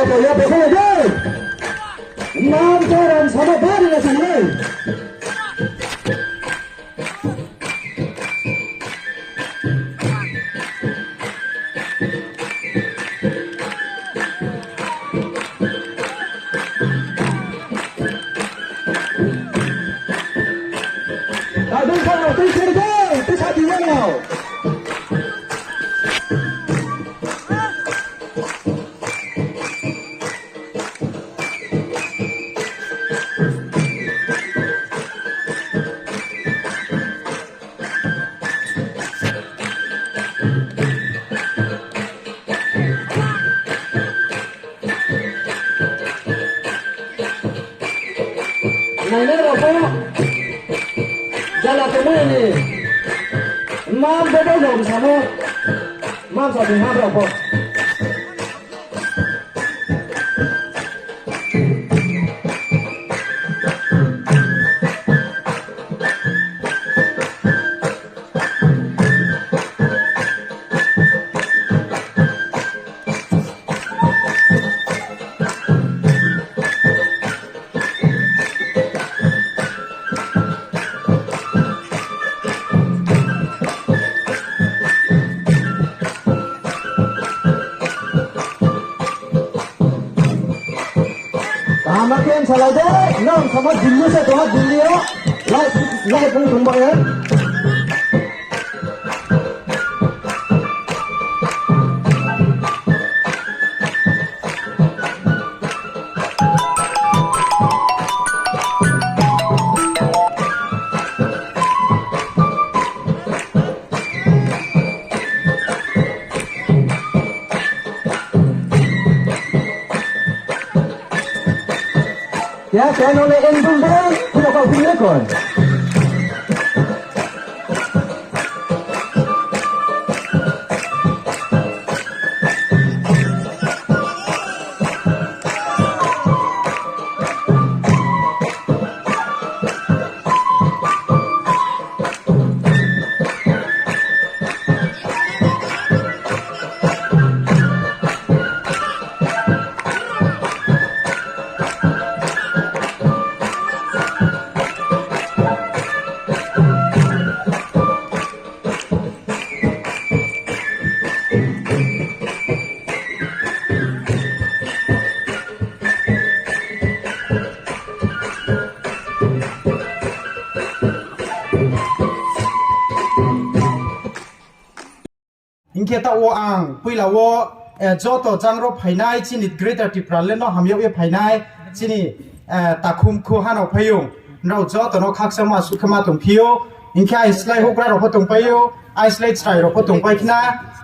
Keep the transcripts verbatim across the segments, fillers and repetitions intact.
Ya, bekhong ya, dei. Nam jaran sama bari na sini. Tadung sa, tui seri dei, tui sa di ya. Nainai rao pho, jala tongmai ni, mam bo bo no samo, mam sa tong ha rao pho. Kaham khe salai de, nang sama Delhi se tongha, Delhi yo. Live, live ong tong ba ye. Ya, keno le endul de, kuda kau phi le kon. Hing khe taoh wo ang poila wo, eh, joto jang ro phainai chini Greater Tipraland no hamyag ye phainai chini, eh, takhum khu ha no phai ou. Nrao joto no khakchangmo asuh khe ma tongphi ou. Hing khe aislái houhgra rao pho tongpai ou, aislái chrai rao pho tongpai khna.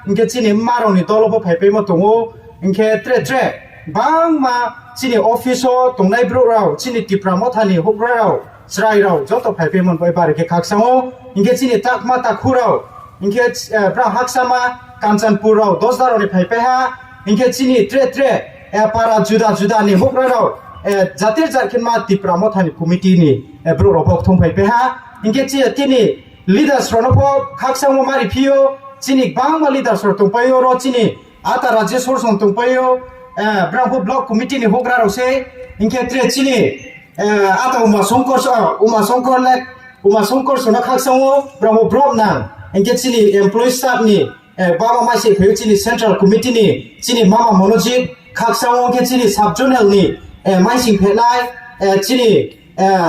Hing khe chini mma rao ni dol wo pho phaipaimo tong ou. Hing khe tre tre bangma chini office wo tongnai brouh rao, chini Tipra Motha ni houhgra rao, chrai rao joto phaipaimo ni bai bari khe khakchang ou. Hing khe chini takma takhu rao, hing khe, eh, brao hakchama Kanchanpur rao, Dosda rao ni phaipai ha. Hing khe chini tre tre, eh, para juda juda ni houhgra rao, eh, jatir jat khe ma Tipra Motha ni committee ni, eh, brouh rao pho kthung phaipai ha. Hing khe chi-, chini leaders rao no pho khakchangmo mari phi ou, chini gbangma leaders rao tongpai ou, ro chini ata Rajeswar song tongpai ou, eh, brao pho block committee ni houhgra rao sei, hing khe tre chini, eh, ata Uma Songkor so-, Uma Songkor le, Uma Songkor so no khakchang ou, brao pho brao nang, hing khe chini employee staff ni, eh, bama maising phai ou chini central committee ni, chini mama Monojit, khakchang ou hing khe chini sub zonal ni, eh, maising phainai, eh, chini, eh,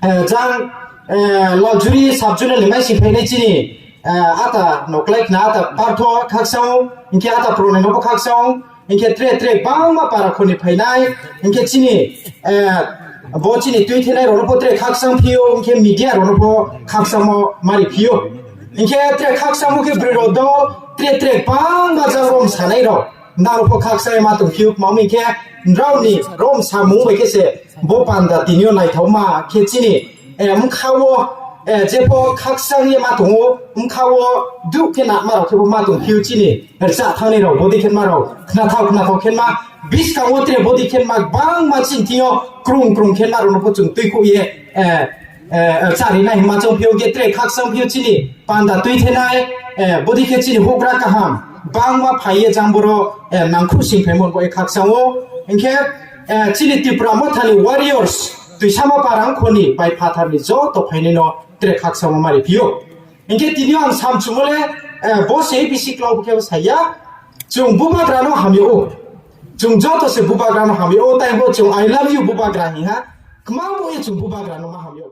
eh, jang, eh, Laljuri sub zonal ni maising phainai chini, eh, ata noklai khna ata Partho khakchang ou, hing khe ata Pronoi no pho khakchang ou, hing khe tre tre bangma para kho ni phainai, hing khe chini, eh, bo chini tuithenai rao no pho tre khakchang phi ou, hing khe media rao no pho khakchangmo mari phi ou. Hing khe tre khakchangmo khe broi rao dol, tre tre bangma jang rom sanai rao, nrao pho khakchang ye ma tongphi ou, kma mi khe nrao ni rom samung bai khe se bo panda tini yo naithaoma khe chini, eh, bkha wo, eh, jepho khakchang ye ma tong ou, bkha wo duh khe nama rao khe bo ma tongphi ou chini, eh, rcha thanngnai rao, bodei khe ma rao, khnathao khnathao khe ma, buskang wo tre bodei khe ma, gbangma chini thing yo krung krung khe ma rao no pho chung tuikhouh ye, eh, eh, chari nai hingma choungphi ou, hing khe tre khakchangphi ou chini panda tuithenai, eh, bodei khe chini houhgra kaham, Bangma phai ye jang boro, eh, nangkhruh sing phaimo bo ye khakchang ou. Hing khe, eh, chini Tipra Motha ni warriors, Tuisama Parang kho ni bai phathar ni joto phainai no tre khakchangmo mari phi ou. Hing khe tini yo ang samchumo le, eh, bo se bisi klau khe bo sa ya. Chung bubagra no hamyag ou. Chung joto se bubagra no hamyag ou. Tai bo chung I love you bubagra hing ha. Kma bo ye chung bubagra no ma hamyag ou.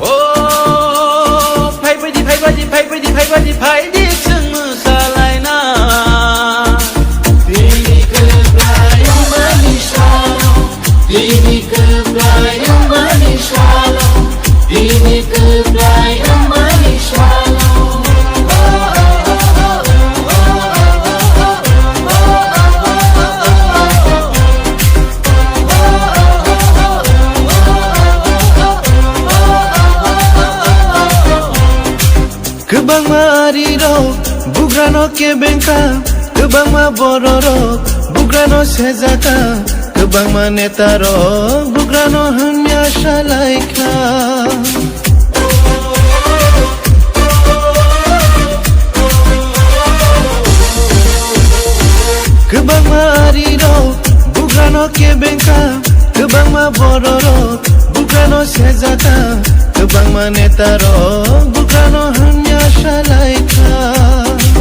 O, phai bai di, phai bai di, phai bai di, phai bai di, phai di, chwng mwsalai na. Tini kwplai wngmani salo, tini kwplai wngmani salo, tini kwplai wngmani salo. Kwbangma ari rok bugra no kebeng kha, kwbangma boro rok bugra no seja kha, kwbangma neta rok bugra no hamya salai kha. Kwbangma ari rok bugra no kebeng kha, kwbangma boro rok bugra no seja kha, kwbangma neta rok bugra no hamya salai kha.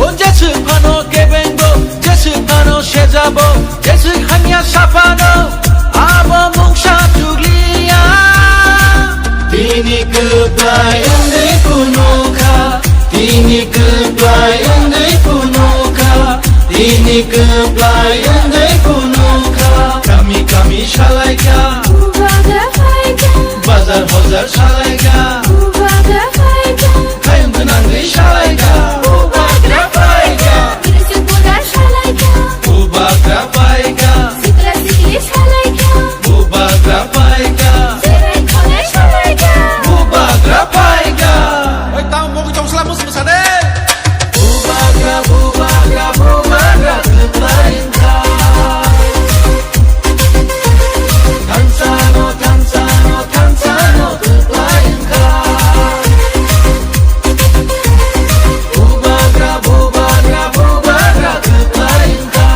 O jeswk phano kebeng bo, jeswk phano seja bo, jeswk hamya sa phano, abo mungsa chukli ya. Tini kwplai wngwi phunukha, tini kwplai wngwi phunukha, tini kwplai wngwi phunukha. Kami kami salaikha, bazar bazar salaikha, khayung gwnangwi salaikha. Bubagra phaikha, sikla sikli salaikha. Bubagra phaikha, bubagra phaikha. Oi, tamo mogwi tong sla musu musa de. Bubagra, bubagra, bubagra kwplai wngkha. Thansa no, thansa no, thansa no kwplai wngkha. Bubagra, bubagra, bubagra kwplai wngkha.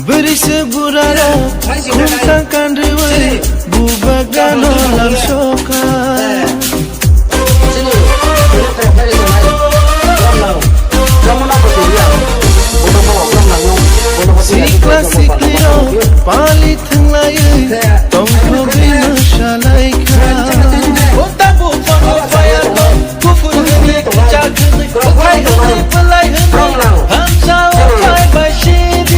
Bwrwi se bura rok khumsa kandriwi bubagra no lamsokha. Sikla sikli rok pali thanglaiwi tongthogwi mwsalaikha. Bo tabuk phano phaiyarno, kuphur hwnwi, kwchak hwnwi, kwthai hwnwi, bwlai hwnwi, hamsa o phai bai sidi.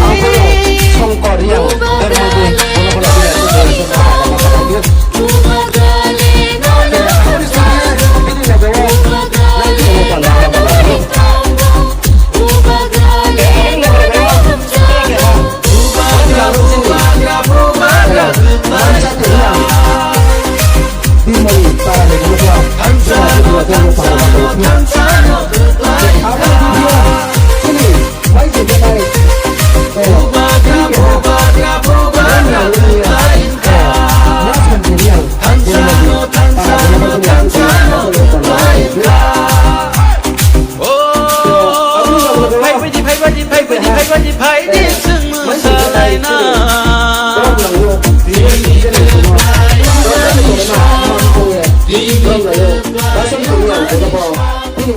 Phai di, phai di, phai di,